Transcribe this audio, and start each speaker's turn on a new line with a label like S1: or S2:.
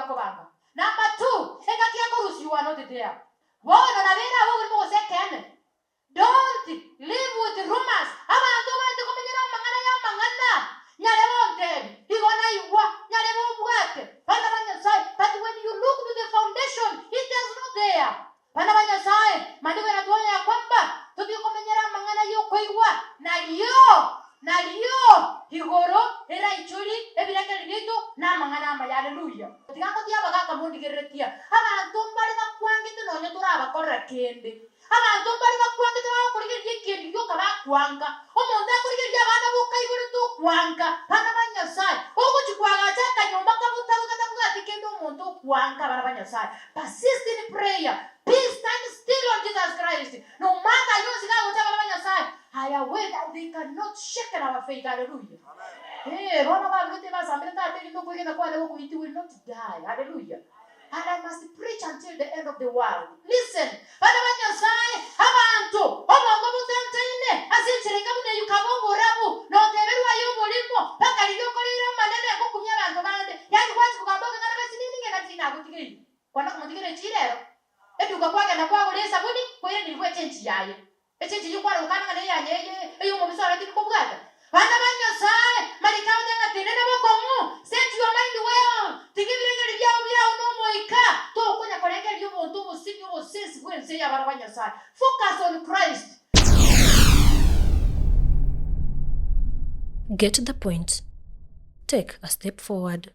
S1: akobanga. Number two, engaki akorusia you are not there. Bono nabeire abwo oborimo gose ekeene. Don't live with rumours, abanto baanche komenyera amang'ana y'amang'ana, nyarebe ontebi, igo naigwa, nyarebe obwate, bana ba Nyasae, but when you look to the foundation, it is not there. Bana ba Nyasae, maandiko yanatuonya ya kwamba totige komenyera amang'ana y'okoigwa, nario, nario igoro eraichori ebirengererio biaito namang'ana amaya. Haleluya! Tiga ngotiga abagaka mondigereretie, abanto mbare bakwangete nonya torabakorera kende. Abanto mbare bakwangete bagokorigereria ekieni gioka bakwanga. Omonto akorigereria abana boka aiborete okwanga bana ba Nyasae. Ogochia koagacha akanyomba kabotaru katabwati kende omonto okwanga abana ba Nyasae. Persist in prayer, be stand still on Jesus Christ. No matter ayio onsi gagocha abana ba Nyasae, aya we they cannot shaken our faith. Hallelujah. Ee, bono babegete basambete tata erinde okwegena kwane gokoyia it will not die. Hallelujah. And I must preach until the end of the world. Listen, bana ba Nyasae, abanto, obongo botantaine ase enchera enga buna eyio kaba oborabu, noteberwe aye oborimo, mpaka riria okoreire amanene gokumia abanto bande. Yaani gwachia kogamba akang'ana gasinini ng'a engaki tinagotigeire. Kwana komotigera echira ero. Eduka kwagenda kwagora esabuni, kwairanirigwa echenchi yaye. Echenche eyio kwarokana ng'a neyane eye ey'omobisa ore tindi kobwata. Bana ba Nyasae, mariko agoteba ng'a tenena bokong'u, set your mind well, tiga ebirengererio biao birao n'Omoika, tokonya korengereria obonto obosinyi obosensi bw'ense y'abana ba Nyasae. Focus on Christ.
S2: Get the point. Take a step forward.